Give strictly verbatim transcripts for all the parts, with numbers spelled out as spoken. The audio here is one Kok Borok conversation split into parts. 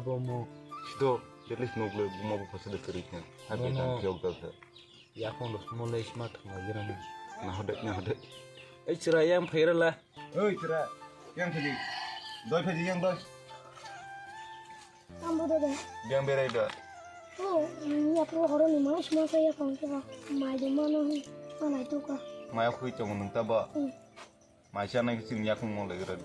Bomo. Sido, at least nukle buma bo phasa de kwrwi khe. Happy Bono. Tang phiyok dal khe. Yakung dos mole isma thang lagi rami. Nahodek, nahodek. Ei chwrai yang phaira la. Oi chwrai, yang phaji. Doi phaji yang doi. Ambo dada. Yang berai da. Oh, ya pro horo ni mas mas ya pang ke ba. Mai de mano hi. Manai tu ka. Maya khui chong nung ta ba. Hmm. Mai cha nai ching yakung mo le gra.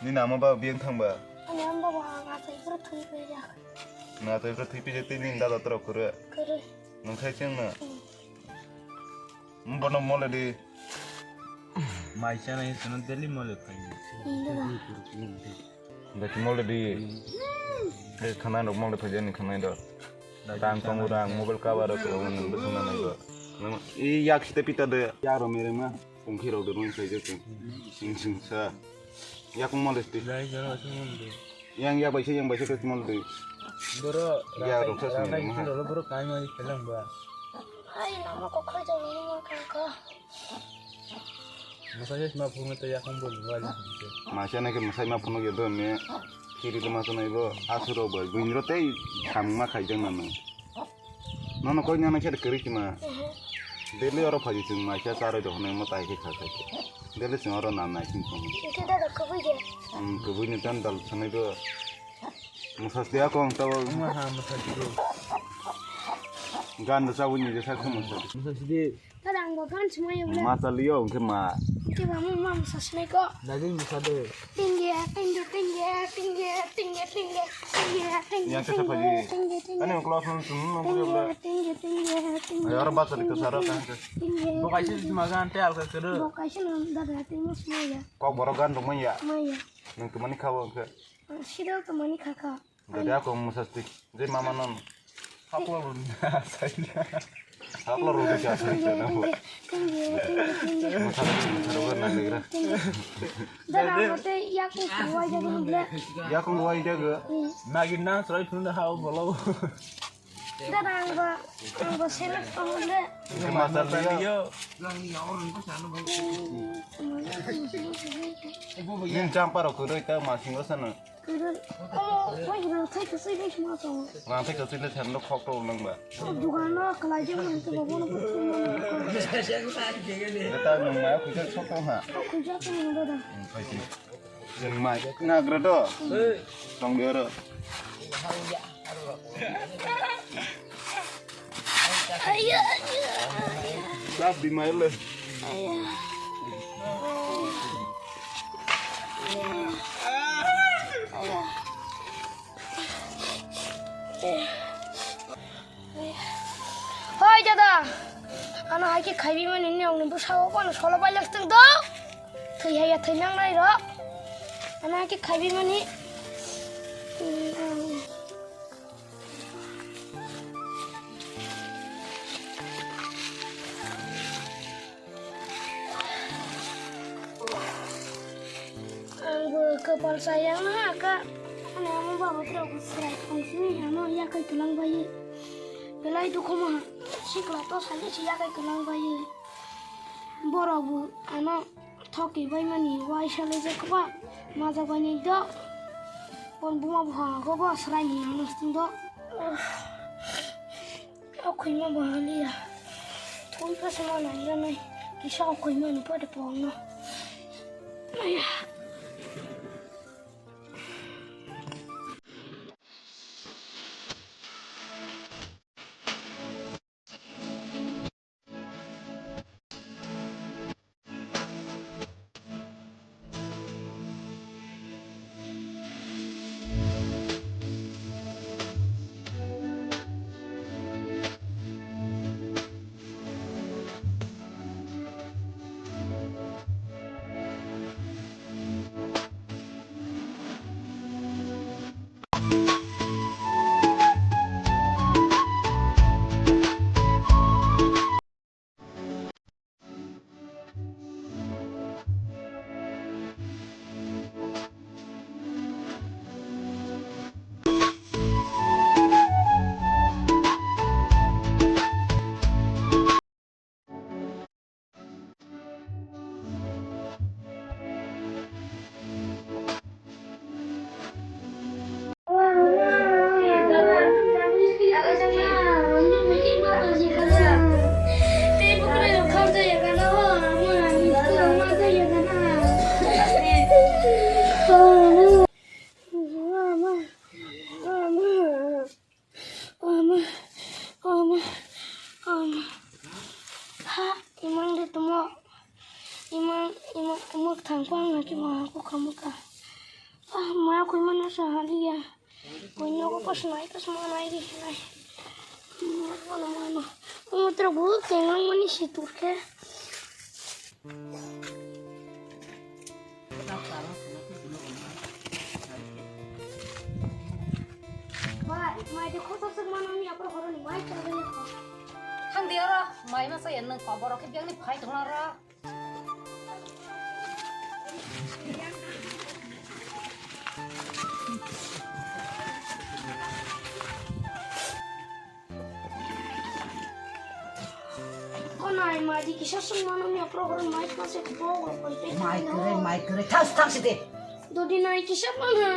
Ni nama ba biang thang ba. Ani amba ba nga tai pro thui pe ya. Na tai pro thui pe je te ni da da tro kure. Kure. Nung khai cheng na. Hmm. Bono mole di. Mai chana hi sino daily mole phai. Daily mole di. Khana rok mole phai jani khana do. Tang tong rang mobile cover rok nang bwsana nai do. I yak site pita de. Yaro mere ma. Pungkhi rok de rung phai jok. Sing sing sa. Yakung mole sti. Yang yak baisa yang baisa ke mole di. Boro ya rok sa sini mah. Boro kai mai phelang ba. Ai nama ko khoi jani ma ka ka. Masai ma phungo te yakung bol ba. Masai na ke masai ma phungo ke do me. Kiri de masai na ibo asuro bo. Buin ro tei kham ma khai jang na. Nono koi nana khe kwrwi kima. Daily oro phaji chwng mai khe charwi rok hwnwi mo tai khe kha khai khe. Daily chwng oro na nai chwng tong. Ike dada kwbui de. Hmm, kwbui ni dan dal sanai do. Mwsas dia kong tabo. Ama ha mwsas di. Gan da chawi ni je sa khe mwsas. Mwsas di. Tadang bo gan sumai yong le. Ma chaliyo hwnkhe ma. Khe ba mo mam sasnai ko. Daging bwsa de. Tingge, tingge, tingge, tingge, tingge, tingge, tingge, tingge, Yang kesa tingge, phaji. Tingge, tingge. Ani uklok sun sun no Tingge, bujol da. Tingge, tingge, tingge, Ay, oro bachali tingge, ko sara tingge, kan ke. Tingge, Bo kaisa tingge, sima tingge. Gan te alka kere. Bo kaisa no daga te mo sumai ya. Kok boro gan rok manya. Manya. Nung tumani khawo hwnkhe. Sida tumani khakha. Gari ako mwsastik, je mama non. Haklo run. Haklo run ke asai na. Mwsastik, mwsastik na legra. Dara mate yakung kuwai jago ble. Yakung kuwai jago. Nagi na srai phun da hao bolo. Dara angba, angba selek tongle. Masa liyo. Nin champa rok kuroi ta masingo sana. Kwrwi. Omo, wai hwnwi thai kwchwi bai sima tongo. Rang thai kwchwi le than rok khok rok nang ba. O dugan no kwlai jeng man to bobo no bwtwi man. Eta nung ma khujak sok tong ha. O khujak tong no da. Khai si. Jeng mai na gra do. Tong de ro. Sab di mai le. Hoi dada, ano hai khe khaibi mani ni ang ni bwsao bono solo bai lak tong do. Thwi hai ya thwi nang nai ro. Ano hai khe khaibi mani. Ang bo kwpal sayang na ha ka. Ani amo babo tirok bo chwrai tong sini ano yakai kwlang bai. Belai dukhu ma sikla to sani si yakai kwlang bai. Borok bo ano Thoki bai mani waisa le je kwbang majak bai ni do. Bon buma buha go bo srai ni ano stung do. O khoi ma buha liya. Thoi ka sama na ya nai. Kisa o khoi ma no pade pong no. Aya. Kamu ka. Ah, ma koi mana sahari ya. Koi nogo pas nai, pas ma nai di nai. Mana mana. Umutro bu tenglang mani si turke. Mai, mai de khosa suk mano ni apro horo ni mai chang de. Thang de oro, mai ma sa yan nang pa borok khe biang ni phai tong oro. Konai mai di kisa sung mano mi apro horo mai ma se bog ro koi pe. Mai kere, mai kere. Thang, thang si de. Dodi nai kisa mana.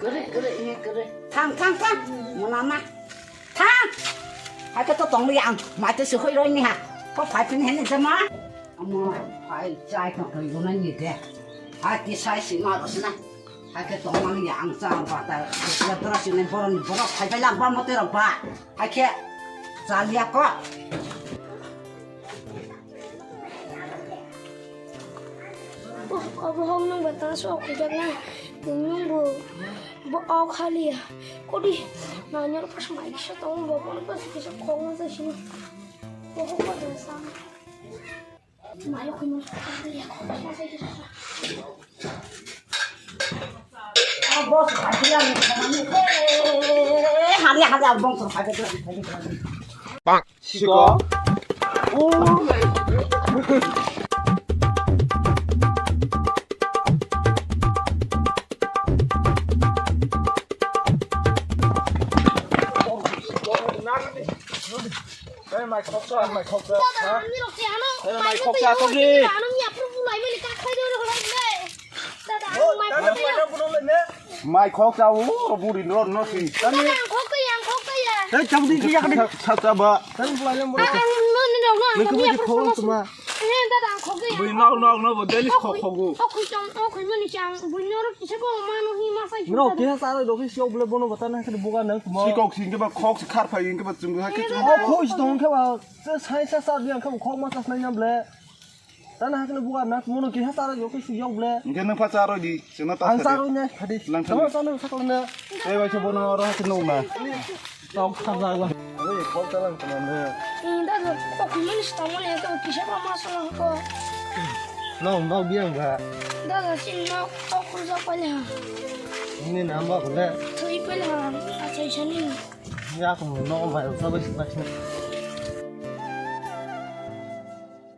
Kere, kere, ini kere. Thang, thang, thang. Mama. Thang. Hai khe to tong li ang. Mai to se khoi roi ni ha. Ko phai pin hen jama. Amo phai chai to khoi guna ni de. Hai ti sai si ma ro sna. Hai khe tong mang ya ang cha ba ta. Ya tra si ne boron ni borok phai phai lang ba mo te rok ba. Hai khe cha liya ko. Obo hok nung ba tang sok kujak na. Nung bo bo ok hali ya. Kodi na nyor pas mai kisa tong bo bo pas kisa khong na sa sini. Bo hok ba tang sa. Mai khoi mo. Boss, hai khe ang thangmani. Hali hali ang boss hai khe. Siko. Mai khoksa, mai khoksa. Dada, ha? Ani rok se ano, Mai mai khoksa khoksa to ni. Ano ni apro bulai mani ka khai de ro lai le. Dada, ano mai khoksa. Mai khoksa o buri no no si. Dada, ang khoksa ya, ang khoksa ya. Hei, chabu di ya ka di. Sa sa ba. Ang no ni rok no, ano ni apro khoksa. Eh, dada, ang khoksa ya. Bui no no no bo deli khok khogu. Khoksa chong, khoksa mani chang, bui no rok kisa ko mano hi ma sai. Bro, kisa sa ro do kisa bole bono bata na khe buga na kuma. Si kok sing ke ba khok si khar phai ke ba chung ha ke chung. Oh, khoi si tong khe ba. Se sai sa sa biang khe khok ma sa nai na ble. Tana hakle buga na mono keha chara yo khe si yok ble. Hingke nang pha charoi di, chwngno ta Ang sa di. Charoi ne, hadi. Lang Tama thang. Chana sakle ne. Ei bai se bono oro hakhe nung na. Tok kha ja la. Oi, khok ta lang kana ne. Inda do, kok mani stamo ne, to kisa ba ma sala ko. No, no biang ba. Dada, sin no, kok khur ja pale ha. Ni nam ba bole. Thui pale ha, achai chani. Ya ko no ba, sa ba si ba.